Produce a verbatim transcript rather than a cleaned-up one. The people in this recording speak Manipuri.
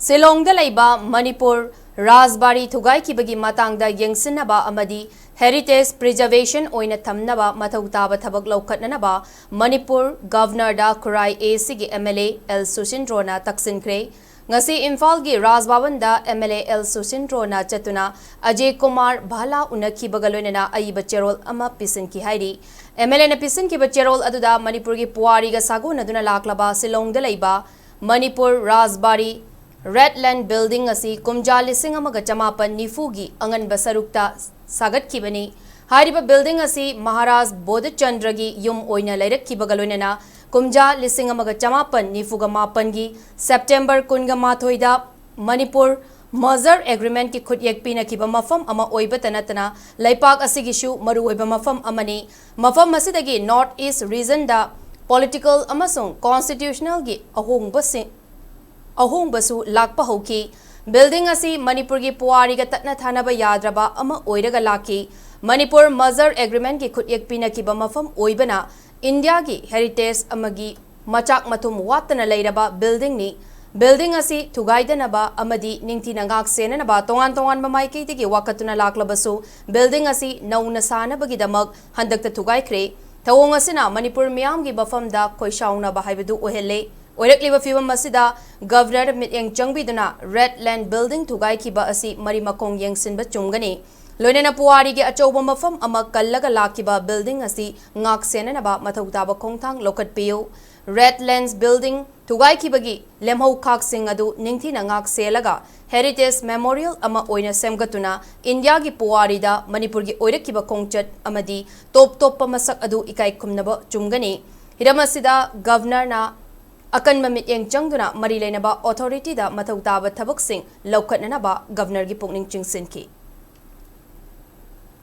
ꯁꯤꯂꯣꯡꯗ ꯂꯩꯕ ꯃꯅꯤꯄꯨꯔ ꯔꯥꯖꯕꯥꯔꯤ ꯊꯨꯒꯥꯏꯈꯤꯕꯒꯤ ꯃꯇꯥꯡꯗ ꯌꯦꯡꯁꯤꯟꯅꯕ ꯑꯃꯗꯤ heritage preservation ꯑꯣꯏꯅ ꯊꯝꯅꯕ ꯃꯊꯧ ꯇꯥꯕ ꯊꯕꯛ ꯂꯧꯈꯠꯅꯅꯕ ꯃꯅꯤꯄꯨꯔ ꯒꯚꯔꯅꯔꯗ ꯈꯨꯔꯥꯏ A Cꯒꯤ M L A L ꯁꯨꯁꯤꯟꯗ꯭ꯔꯣꯅ ꯇꯛꯁꯤꯟꯈ꯭ꯔꯦ꯫ ꯉꯁꯤ ꯏꯝꯐꯥꯜꯒꯤ ꯔꯥꯖ ꯚꯕꯟꯗ M L A L ꯁꯨꯁꯤꯟꯗ꯭ꯔꯣꯅ ꯆꯠꯇꯨꯅ ꯑꯖꯦ ꯀꯨꯃꯥꯔ ꯚꯥꯂꯥ ꯎꯅꯈꯤꯕꯒ ꯂꯣꯏꯅꯅ ꯑꯏꯕ ꯆꯦꯔꯣꯜ ꯑꯃ ꯄꯤꯁꯤꯟꯈꯤ ꯍꯥꯏꯔꯤ꯫ M L Aꯅ ꯄꯤꯁꯤꯟꯈꯤꯕ ꯆꯦꯔꯣꯜ ꯑꯗꯨꯗ ꯃꯅꯤꯄꯨꯔꯒꯤ ꯄꯨꯋꯥꯔꯤꯒ ꯁꯥꯒꯣꯟꯅꯗꯨꯅ ꯂꯥꯛꯂꯕ ꯁꯤꯂꯣꯡꯗ ꯂꯩꯕ ꯃꯅꯤꯄꯨꯔ ꯔꯥꯖꯕꯥꯔꯤ Red Land Building ꯑꯁꯤ ꯀꯨꯝꯖꯥ ꯂꯤꯁꯤꯡ ꯑꯃꯒ ꯆꯃꯥꯄꯟ ꯅꯤꯐꯨꯒꯤ ꯑꯉꯟꯕ ꯁꯔꯨꯛꯇ ꯁꯥꯒꯠꯈꯤꯕꯅꯤ꯫ ꯍꯥꯏꯔꯤꯕ building ꯑꯁꯤ ꯃꯍꯥꯔꯥꯖ ꯕꯣꯙꯆꯟꯗ꯭ꯔꯒꯤ ꯌꯨꯝ ꯑꯣꯏꯅ ꯂꯩꯔꯛꯈꯤꯕꯒ ꯂꯣꯏꯅꯅ ꯀꯨꯝꯖꯥ ꯂꯤꯁꯤꯡ ꯑꯃꯒ ꯆꯃꯥꯄꯟ ꯅꯤꯐꯨꯒ ꯃꯥꯄꯟꯒꯤ September ꯀꯨꯟꯒ ꯃꯥꯊꯣꯏꯗ ꯃꯅꯤꯄꯨꯔ merger agreementꯀꯤ ꯈꯨꯠꯌꯦꯛ ꯄꯤꯅꯈꯤꯕ ꯃꯐꯝ ꯑꯃ ꯑꯣꯏꯕꯇ ꯅꯠꯇꯅ ꯂꯩꯄꯥꯛ ꯑꯁꯤꯒꯤꯁꯨ ꯃꯔꯨꯑꯣꯏꯕ ꯃꯐꯝ ꯑꯃꯅꯤ꯫ ꯃꯐꯝ ꯑꯁꯤꯗꯒꯤ North East regionꯗ political ꯑꯃꯁꯨꯡ constitutionalꯒꯤ ꯑꯍꯣꯡꯕꯁꯤꯡ, ꯑꯍꯣꯡꯕꯁꯨ ꯂꯥꯛꯄ ꯍꯧꯈꯤ꯫ Building ꯑꯁꯤ ꯃꯅꯤꯄꯨꯔꯒꯤ ꯄꯨꯋꯥꯔꯤꯒ ꯇꯠꯅ ꯊꯥꯅꯕ ꯌꯥꯗ꯭ꯔꯕ ꯑꯃ ꯑꯣꯏꯔꯒ ꯂꯥꯛꯈꯤ꯫ ꯃꯅꯤꯄꯨꯔ merger agreementꯀꯤ ꯈꯨꯠꯌꯦꯛ ꯄꯤꯅꯈꯤꯕ ꯃꯐꯝ ꯑꯣꯏꯕꯅ ꯏꯟꯗꯤꯌꯥꯒꯤ heritage ꯑꯃꯒꯤ ꯃꯆꯥꯛ ꯃꯊꯨꯝ ꯋꯥꯠꯇꯅ ꯂꯩꯔꯕ buildingꯅꯤ꯫ Building ꯑꯁꯤ ꯊꯨꯒꯥꯏꯗꯅꯕ ꯑꯃꯗꯤ ꯅꯤꯡꯊꯤꯅ ꯉꯥꯛ ꯁꯦꯟꯅꯅꯕ ꯇꯣꯉꯥꯟ ꯇꯣꯉꯥꯟꯕ ꯃꯥꯏꯀꯩꯗꯒꯤ ꯋꯥꯀꯠꯇꯨꯅ ꯂꯥꯛꯂꯕꯁꯨ, building ꯑꯁꯤ ꯅꯧꯅ ꯁꯥꯅꯕꯒꯤꯗꯃꯛ ꯍꯟꯗꯛꯇ ꯊꯨꯒꯥꯏꯈ꯭ꯔꯦ꯫ ꯊꯧꯑꯣꯡ ꯑꯁꯤꯅ ꯃꯅꯤꯄꯨꯔ ꯃꯤꯌꯥꯝꯒꯤ ꯃꯐꯝꯗ ꯈꯣꯏꯁꯥꯎꯅꯕ ꯍꯥꯏꯕꯗꯨ ꯑꯣꯏꯍꯜꯂꯦ꯫ ꯑꯣꯏꯔꯛꯂꯤꯕ ꯐꯤꯕꯝ ꯑꯁꯤꯗ ꯒꯚꯔꯅꯔ ꯃꯤꯠꯌꯦꯡ ꯆꯪꯕꯤꯗꯨꯅ Red Land Building ꯊꯨꯒꯥꯏꯈꯤꯕ ꯑꯁꯤ ꯃꯔꯤ ꯃꯈꯣꯡ ꯌꯦꯡꯁꯤꯟꯕ ꯆꯨꯝꯒꯅꯤ꯫ ꯂꯣꯏꯅꯅ ꯄꯨꯋꯥꯔꯤꯒꯤ ꯑꯆꯧꯕ ꯃꯐꯝ ꯑꯃ ꯀꯜꯂꯒ ꯂꯥꯛꯈꯤꯕ building ꯑꯁꯤ ꯉꯥꯛ ꯁꯦꯟꯅꯅꯕ ꯃꯊꯧ ꯇꯥꯕ ꯈꯣꯡꯊꯥꯡ ꯂꯧꯈꯠꯄꯤꯌꯨ꯫ Red Lands Building ꯊꯨꯒꯥꯏꯈꯤꯕꯒꯤ ꯂꯦꯝꯍꯧ ꯈꯥꯛꯁꯤꯡ ꯑꯗꯨ ꯅꯤꯡꯊꯤꯅ ꯉꯥꯛ ꯁꯦꯜꯂꯒ heritage memorial ꯑꯃ ꯑꯣꯏꯅ ꯁꯦꯝꯒꯠꯇꯨꯅ ꯏꯟꯗꯤꯌꯥꯒꯤ ꯄꯨꯋꯥꯔꯤꯗ ꯃꯅꯤꯄꯨꯔꯒꯤ ꯑꯣꯏꯔꯛꯈꯤꯕ ꯈꯣꯡꯆꯠ ꯑꯃꯗꯤ ꯇꯣꯞ ꯇꯣꯞꯄ ꯃꯁꯛ ꯑꯗꯨ ꯏꯀꯥꯏ ꯈꯨꯝꯅꯕ ꯆꯨꯝꯒꯅꯤ꯫ ꯍꯤꯔꯝ ꯑꯁꯤꯗ ꯒꯚꯔꯅꯔꯅ ꯑꯀꯟꯕ ꯃꯤꯠꯌꯦꯡ ꯆꯪꯗꯨꯅ ꯃꯔꯤ ꯂꯩꯅꯕ authorityꯗ ꯃꯊꯧ ꯇꯥꯕ ꯊꯕꯛꯁꯤꯡ ꯂꯧꯈꯠꯅꯅꯕ ꯒꯚꯔꯅꯔꯒꯤ ꯄꯨꯛꯅꯤꯡ ꯆꯤꯡꯁꯤꯟꯈꯤ꯫